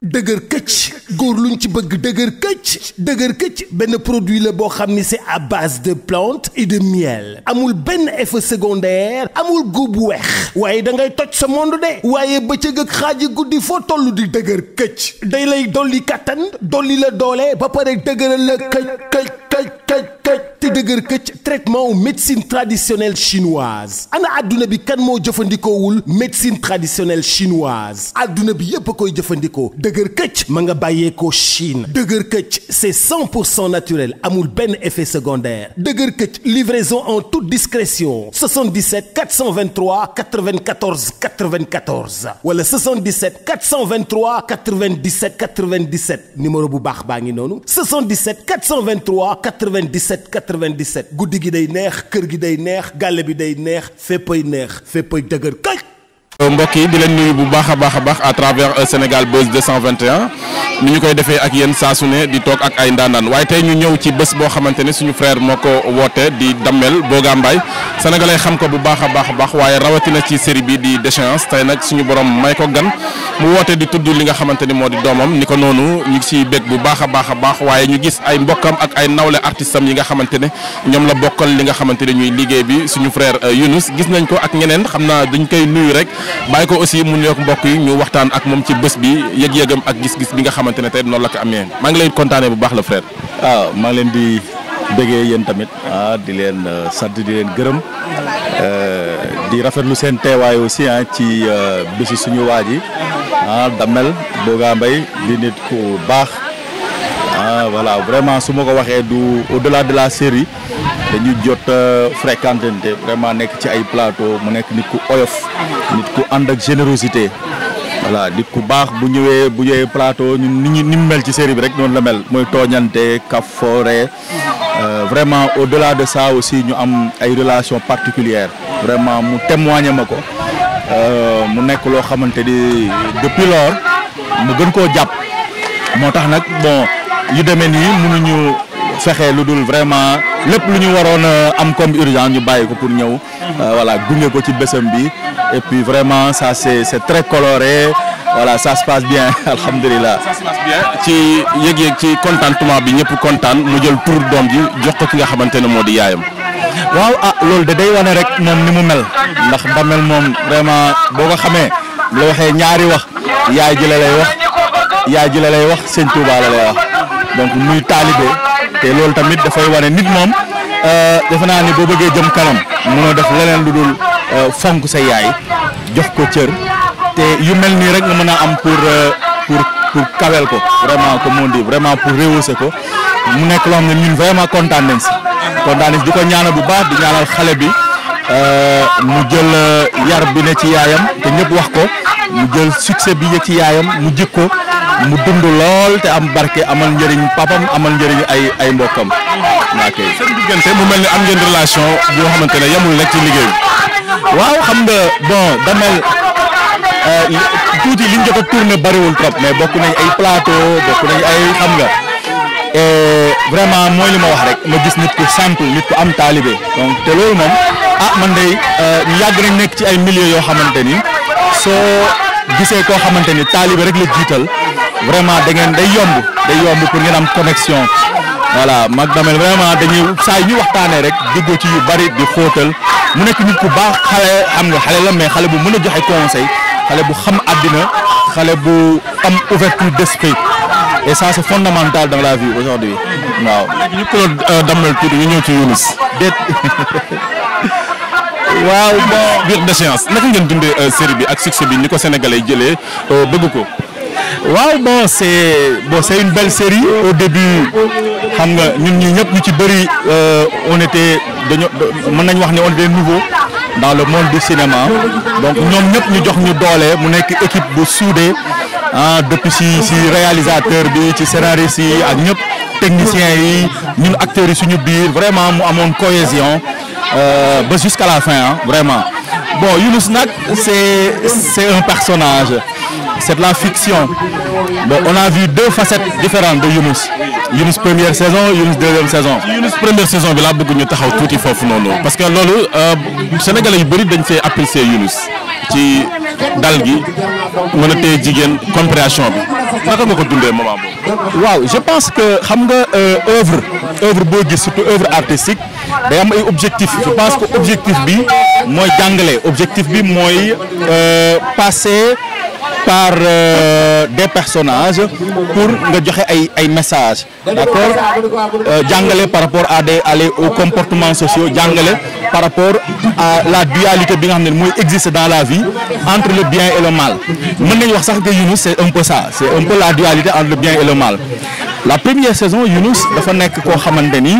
dëgër këcc góor luñ ci bëgg dëgër këcc benn produit la boo xam ni c'est à base de plantes et de miel amul benn effet secondaire amul góob bu weex waaye da ngay toj sa monde de waaye bëccëg ak xaaji guddi foo toll di dëgër këcc day lay dolli kattan dolli la doole ba pare dëgëral la këcc te dëgër këcc traitement médecine traditionnelle chinoise ana adduna bi kan moo jëfandikoowul médecine traditionnelle chinoise adduna bi yépp a koy jëfandikoo dëgër këcc ma nga bàyyeekoo Chine dëgër këcc c'est 100% naturel amul benn effet secondaire dëgër këcc livraison en toute discrétion 77 423 94 94 wala 77 423 97 97 numéro bu baax baa ngi noonu 77 423 97 97 guddi gi day neex kër gi day neex gàlle bi day neex féppay dëgër këcc. mbokk yi di leen nuyu bu baax a baax à travers Sénégal Buzz 221 ni ñu koy defee ak yéen saa su ne di toog ak ay ndaanaan waaye tey ñu ñëw ci bés boo xamante ne suñu frère moo ko woote di Damel Boga Mbaye sénégalais xam ko bu baax a baax waaye rawatina ci série bi di déchéance tey nag suñu borom may ko gan mu woote di tudd li nga xamante ni moo di doomam ni ko noonu ñu ngi ciy bég bu baax a baax waaye ñu gis ay mbokkam ak ay nawle artistes yi nga xamante ne ñoom la bokkal li nga xamante ne ñuy liggéey bi suñu frère Younous gis nañ ko ak ñeneen xam naa dañ koy nuyu rek bàyyi ko aussi mu nuyoog mbokk yi ñu waxtaan ak moom ci bés bi yëg-yëgam ak gis-gis bi nga xamante ne tey noonu la ko amee maa ngi lay kontaanee bu baax la frère. waaw maa ngi leen di bëggee yéen tamit di leen sant di leen gërëm di rafetlu seen teewaay aussi ci bési suñu waa ji Damel Boga Mbaye di nit ku baax voilà vraiment su ma ko waxee du au-delà de la série dañuy jot fréquenté vraiment nekk ci ay plateau mu nekk nit ku oyof nit ku ànd ak générosité voilà nit ku baax bu ñëwee plateau ñun ni mu mel ci série bi rek noonu la mel mooy tooñante kafoore vraiment au-delà de ça aussi ñu am ay relations particulières vraiment mu témoigné ma ko mu nekk loo xamante ni depuis lors mu gën koo jàpp moo tax nag bon yu demee nii mënuñu fexe lu dul vraiment lépp lu ñu waroon am comme urgence ñu bàyyi ko pour ñëw voilà gunge ko ci bésam bi et puis vraiment ça c'est très coloré voilà ça se passe bien alhamdulilah. ça se passe bien ci yëg-yëg ci contentement bi ñëpp kontaan mu jël tur doom ji jox ko ki nga xamante ne moo di yaayam. waaw loolu de day wane rek moom ni mu mel ndax Damel moom vraiment boo ko xamee la waxee ñaari wax yaay ji la lay wax sëñ Touba la lay wax donc muy taalibe te loolu tamit dafay wane nit moom defe naa ni boo bëggee jëm kanam mënoo def leneen lu dul fonk sa yaay jox ko cër te yu mel nii rek nga mën a am pour kawel ko vraiment comme on dit vraiment pour rehausser ko mu nekk loo xam ne ñun vraiment kontaan nañ si di ko ñaanal bu baax di ñaanal xale bi mu jël yar bi ne ci yaayam te ñëpp wax ko mu jël succès bi yëg ci yaayam mu jik ko mu dund lool te am barke amal njëriñ papam amal njëriñ ay mbokkam. ok seen diggante mu mel ni am ngeen relation boo xamante ne yemul rek ci liggéey bi. waaw xam nga bon Damel tuuti liñ jot a tourné bariwul trop mais bokk nañ ay plateau bokk nañ ay xam nga vraiment mooy li ma wax rek ma gis nit ku simple nit ku am taalibe donc te loolu moom man de ñu yàgg nañ nekk ci ay milieux yoo xamante ni soo gisee koo xamante ni taalibe rek la jiital vraiment day yomb pour ngeen am connexion voilà mag Damel vraiment dañuy saa ñu waxtaanee rek déggoo ci yu bari di xóotal mu nekk nit ku baax xale la mais xale bu mën a joxe conseil xale bu xam àddina xale bu am ouverture d'esprit et ça c'est fondamental dans la vie aujourd'hui waaw. léegi ñu ko Damel tuuti ñu ñëw ci Younous. déet waaw bon biir déchéance naka ngeen dundee série bi ak succès bi ni ko sénégalais jëlee bëgg ko. waaw bon c'est une belle série au début xam nga ñun ñi ñëpp ñu ci bëri on était mën nañ wax ne on était nouveau dans le monde du cinéma donc ñoom ñëpp ñu jox ñu doole mu nekk équipe bu soudée depuis si réalisateur bi ci scénariste yi ak ñëpp techniciens yi ñun acteurs yi suñu biir vraiment mu amoon cohésion ba jusqu'à la fin vraiment bon Younous nag c'est un personnage. C'est de la fiction. Bon, on a vu deux facettes différentes de Younous. Younous première saison, Younous deuxième saison. Younous première saison bi laa bëgg ñu taxaw tuuti foofu noonu parce que loolu sénégalais yu bëri dañ see apprécier Younous ci dal gi mën a téye jigéen compréhension bi naka nga ko dundee moment boobu. waaw je pense que xam nga œuvre boo gis surtout œuvre artistique day am ay objectif je pense que objectif bi mooy jàngale objectif bi mooy passer par des personnages pour nga joxe ay messages d'accord jàngale par rapport à aux comportements sociaux jàngale par rapport à la dualité bi nga xam ne mooy existe dans la vie entre le bien et le mal mën nañu wax sax que Younous c'est un peu ça c'est un peu la dualité entre le bien et le mal la première saison Younous dafa nekk koo xamante ni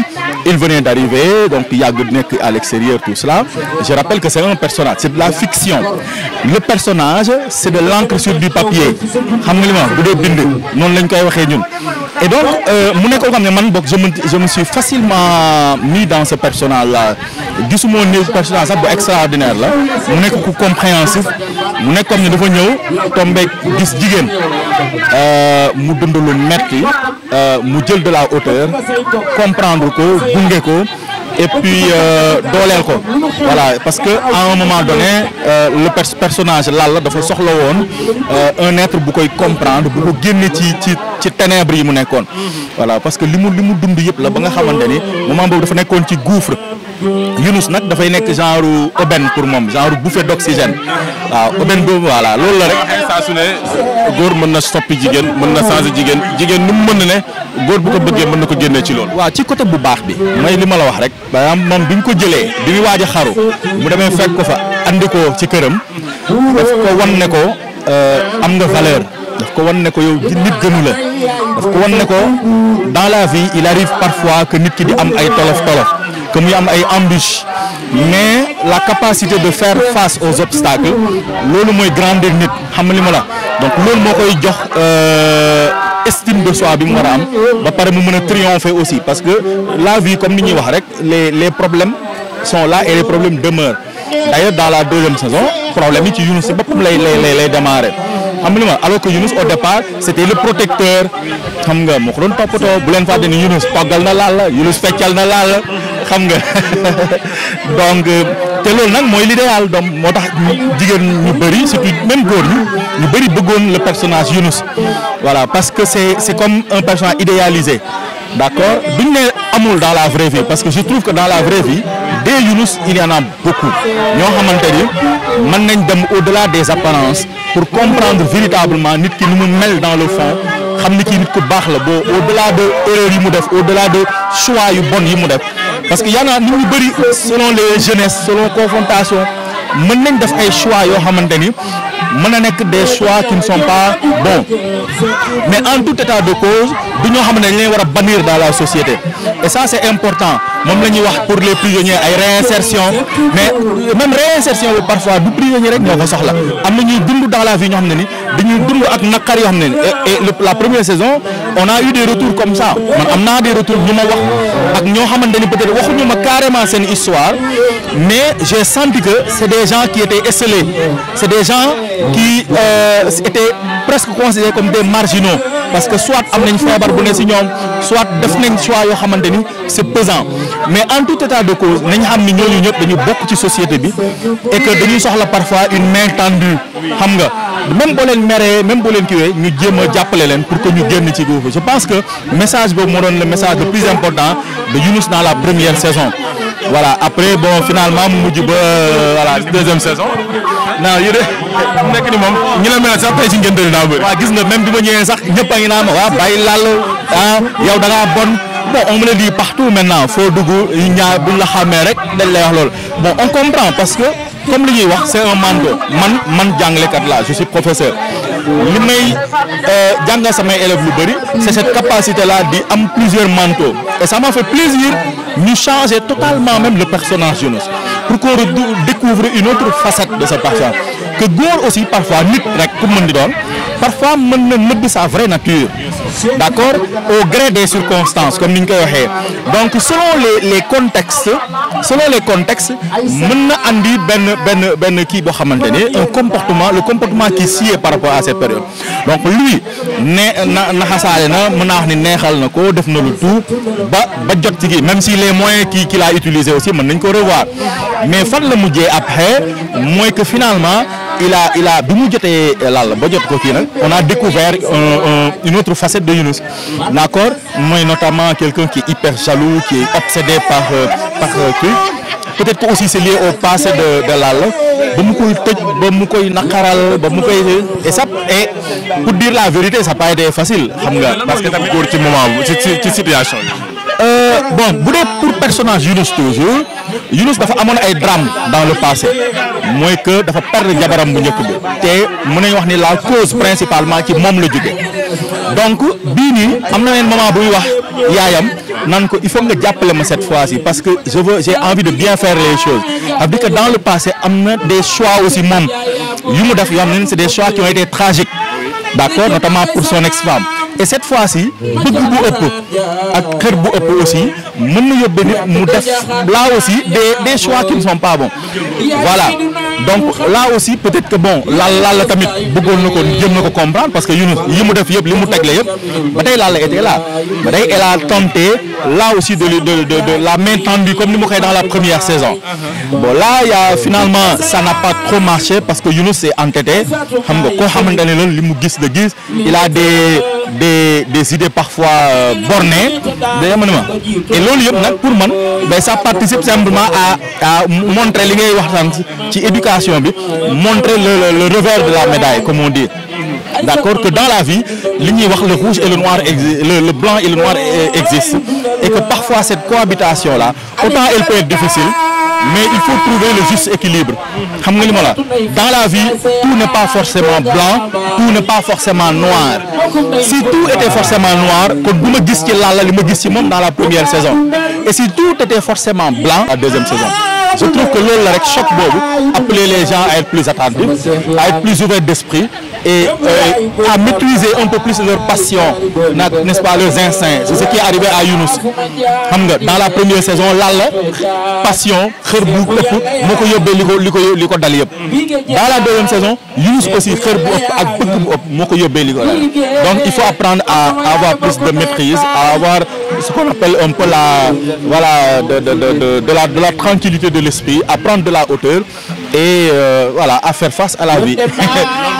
il venait d'arriver donc yàgg nekk à l'extérieur tout cela je rappelle que c'est un personnage c'est de la fiction le personnage c'est de l'encre sur du papier xam nga li ma bu dee bind noonu lañ koy waxee ñun et donc mu nekk koo xam ne man boog je me suis facilement mis dans ce personnage là gisuma ne personnage sax bu extraordinaire la mu nekk ku compréhensif mu nekk comme ne dafa ñëw tombé gis jigéen mu dund lu metti mu jël de la hauteur comprendre ko gunge ko et puis dooleel ko voilà parce que à un moment donné le personnage Lalla dafa soxla woon un être bu koy comprendre bu ko génne ci ténèbres yi mu nekkoon voilà parce que li mu dund yëpp la ba nga xamante ni moment boobu dafa nekkoon ci gouffre Younous nag dafay nekk genre aubaine pour moom genre bouffée d'oxygène waaw aubaine boobu voilà loolu la rek. saa su ne góor mën na soppi jigéen mën na changer jigéen nu mu mën ne góor bu ko bëggee mën na ko génnee ci loolu. waaw ci côté bu baax bi mooy li ma la wax rek par exemple moom bi ñu ko jëlee bi ñu waaj a xaru mu demee fekk ko fa andi ko ci këram daf ko wan ne ko am nga valeur daf ko wan ne ko yow nit gënu la daf ko wan ne ko dans la vie il arrive parfois que nit ki di am ay tolof que muy am ay embûches mais la capacité de faire face aux obstacles loolu mooy grandir nit xam nga li ma la donc loolu moo koy jox estime de soi bi mu war a am ba pare mu mën a triompher aussi parce que la vie comme ni ñuy wax rek les problèmes sont là et les problèmes demeurent d'ailleurs dans la deuxième saison problème yi ci Younous si boppam lay démarrer xam nga li ma alors que Younous au départ c'était le protecteur xam nga moo ko doon toppatoo bu leen fàtte ni Younous toggal na laal la Younous feccal na laal la xam nga donc te loolu nag mooy l'idéal donc moo tax jigéen ñu bëri surtout même góor ñu bëri bëggoon le personnage Younous voilà parce que c'est comme un personnage idéalisé d'accord duñ ne amul dans la vraie vie parce que je trouve que dans la vraie vie des Younous il y en a beaucoup ñoo xamante ni mën nañ dem au-delà des apparences pour comprendre véritablement nit ki ni mu mel dans le fond xam ni kii nit ku baax la boo au-delà de erreurs yi mu def au-delà de choix yu bon yi mu def parce que y en a nit ñu bëri selon les jeunesses selon confrontation mën nañ def ay choix yoo xamante ni mën na nekk des choix qui ne sont pas bons mais en tout état de cause du ñoo xam ne dañ leen war a bannir dans la société et ça c'est important moom la ñuy wax pour les prisonniers ay réinsertion mais même réinsertion bi parfois du prisonnier rek ñoo ko soxla am na ñuy dund dans la vie ñoo xam ne ni dañuy dund ak naqar yoo xam ne ni et la première saison on a eu des retours comme ça man am naa des retours ñu ma wax ak ñoo xamante ni peut-être waxuñu ma carrément seen histoire mais j'ai senti que c'est des gens qui étaient esseulés c'est des gens qui étaient presque considérés comme des marginaux parce que soit am nañ feebar bu ne ci ñoom soit def nañ choix yoo xamante ni c'est pesant mais en tout état de cause nañ xam ni ñooñu ñëpp dañu bokk ci société bi et que dañuy soxla parfois une main tendue xam nga même boo leen meree même boo leen kiiwee ñu jéem a jàppale leen pour que ñu génn ci góofu je pense que message boobu moo doon le message le plus important de Younous dans la première saison voilà après bon finalement mu mujj ba voilà deuxième saison non yéen a nekk ni moom ñu la mel sax tey ci ngeen daa bëri. waaw gis nga même bi ma ñëwee sax ñëpp a ngi naan ma waaw bàyyi laal yow da ngaa bon bon on me le dit partout maintenant foo dugg ñaar buñ la xàmmee rek dañ lay wax loolu bon on comprend parce que comme li ñuy wax c'est un manteau man jàngalekat la je suis professeur li may jàngal samay élèves lu bëri c'est cette capacité là di am plusieurs manteaux et ça m'a fait plaisir ñu changer totalement même le personnage Younous pour qu'on découvre une autre facette de cette personne que góor aussi parfois nit rek ku mën di doon parfois mën na nëbb sa vraie nature d'accord au gré des circonstances comme ni ñu koy waxee donc selon les contextes mën na andi benn kii boo xamante ne le comportement qui sied par rapport à cette période donc lui naxasaale na mën naa wax ni neexal na ko def na lu tout ba jot ci kii même si les moyens qu'il a utilisé aussi mën nañ ko revoir mais fan la mujjee après mooy que finalement il a bi mu jotee Lalla ba jot ko kii nag on a découvert une autre facette de Younous, d'accord, mooy notamment quelqu'un qui est hyper jaloux, qui est obsédé par kii. Peut-être que aussi c'est lié au passé de Lalla ba mu koy tëj ba mu koy naqaral ba mu koy et ça et pour dire la vérité ça n'a pas été facile xam nga parce que tamit ci moment ci situation yi. Bon bu dee pour personnage Younous toujours Younous dafa amoon ay drame dans le passé mooy que dafa perdre jabaram bu njëkk bi te mën nañu wax ni la cause principalement ci moom la jóge donc bii nii am na leen moment buy wax yaayam naan ko il faut nga jàppale ma cette fois-ci parce que j'ai envie de bien faire les choses c'est-à-dire que dans le passé am na des choix aussi moom yu mu def yoo xam ne c'est des choix qui ont été tragiques, d'accord, notamment pour son ex-femme. Et cette fois-ci bëgg bu ëpp ak xër bu ëpp aussi mën na yóbbee nit mu def là aussi des choix qui ne sont pas bons, voilà. Donc là aussi peut-être que bon Lalla tamit bëggoon na ko jëm na ko comprendre parce que Younous yi mu def yëpp li mu tegle yëpp ba tey Lalla était là ba tey elle a tenté là aussi de la main tendue comme ni mu koy dans la première saison. Bon là il y a finalement ça n'a pas trop marché parce que Younous s'est entêté xam nga koo xamante ne loolu li mu gis de gis il a des idées parfois bornées et loolu yëpp nag pour man ben ça participe simplement à montrer li ngay waxtaan ci éducation bi, montrer le revers de la médaille comme on dit, d'accord, que dans la vie li ñuy wax le rouge et le noir le blanc et le noir existent et que parfois cette cohabitation là autant elle peut être difficile mais il faut trouver le juste équilibre xam nga li ma la dans la vie tout n'est pas forcément blanc, tout n'est pas forcément noir. Si tout était forcément noir kon du ma gis ci Lalla li ma gis ci moom dans la première saison et si tout était forcément blanc la deuxième saison. Je trouve que loolu la rek choc boobu appeler les gens à être plus attentifs, à être plus ouverts d'esprit et à maîtriser un peu plus leur passion, n'est-ce pas, leurs instincts. C'est ce qui est arrivé à Younous xam nga dans la première saison Lalla passion xër bu ëpp moo ko yóbbee li ko dal yëpp. Dans la deuxième saison Younous aussi xër bu ëpp ak bëgg bu ëpp moo ko yóbbee li ko dal. Donc il faut apprendre à avoir plus de maîtrise, à avoir ce qu'on appelle un peu de la tranquillité de l'esprit, à prendre de la hauteur et voilà à faire face à la vie.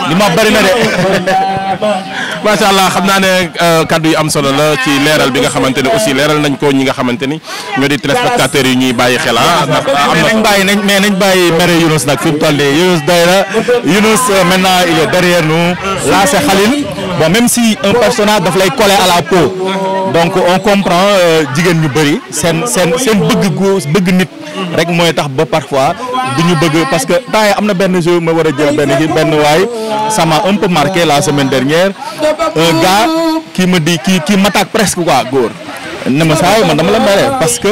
li ma bari na de. macha allah xam naa ne kaddu yi am solo la ci leeral bi nga xamante ne aussi leeral nañ ko ñi nga xamante ni ñoo di téléspectateurs yi ñuy bàyyi xel ndax am na nañ bàyyi mere Younous nag fi mu toll nii Younous doy na Younous maintenant il est derrière nous là c'est Khalil bon même si un personnage daf lay coller à la peau donc on comprend jigéen ñu bëri seen bëgg nit rek mooy tax ba parfois du ñu bëgg parce que temps yi am na benn jour ma war a jël benn waay ça m'a un peu marqué la semaine dernière un gars qui me dit qui m'attaque presque quoi góor ne ma saa man dama la mere parce que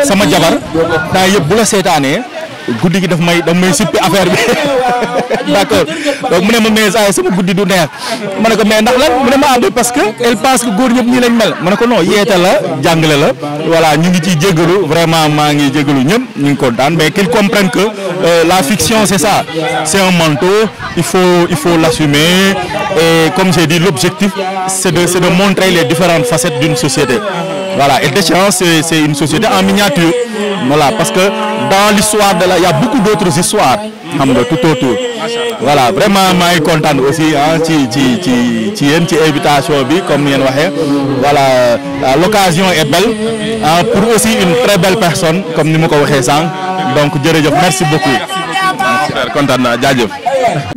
sama jabar temps yëpp bu la seetaanee guddi gi daf may sippi affaire bi d'accord donc mu ne ma mais saa sama guddi du neex ma ne ko mais ndax lan mu ne ma ànd parce que elle pense que góor ñëpp ñii lañ mel ma ne ko non yeete la jàngale la voilà ñu ngi ciy jégalu vraiment maa ngi jégalu ñëpp ñu ngi kontaan mais qu'ils comprennent que la fiction c'est ça, c'est un manteau, il faut l'assumer et comme j'ai dit l'objectif c'est de montrer les différentes facettes d'une société. Voilà, et Deschamps c'est une société en miniature. Voilà, parce que dans l'histoire il y a beaucoup d'autres histoires xam nga tout autour. Voilà, vraiment maa ngi kontaan aussi ci yéen ci invitation bi comme yéen waxee. Voilà, l'occasion est belle pour aussi une très belle personne comme ni ma ko waxee sànq. Donc jërëjëf, merci beaucoup. frère kontaan naa jaajëf.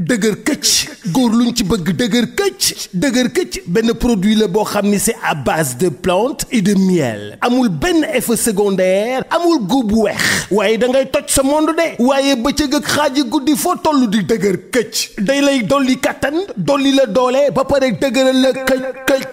dëgër këcc góor luñ ci bëgg dëgër këcc benn produit la boo xam ni c'est à base de plantes et de miel amul benn effet secondaire amul góob bu weex waaye da ngay toj sa monde de waaye bëccëg ak xaaji guddi foo toll di dëgër këcc day lay dolli kattan dolli la doole ba pare dëgëral la këcc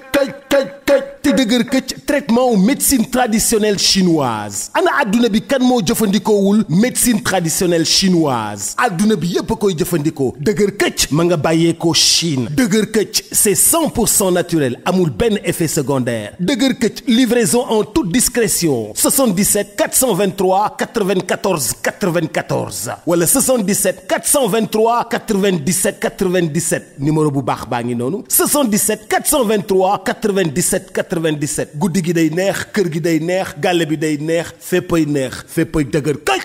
te dëgër këcc traitement ou médecine traditionnelle chinoise ana adduna bi kan moo jëfandikoowul médecine traditionnelle chinoise adduna bi yépp a koy jëfandikoo dëgër këcc ma nga bàyyeekoo Chine dëgër këcc c'est 100% naturel amul benn effet secondaire dëgër këcc livraison en toute discrétion 77 423 94 94 wala 77 423 97 97 numéro bu baax baa ngi noonu 77 423 97 97 guddi gi day neex kër gi day neex gàlle bi day neex féppay dëgër këcc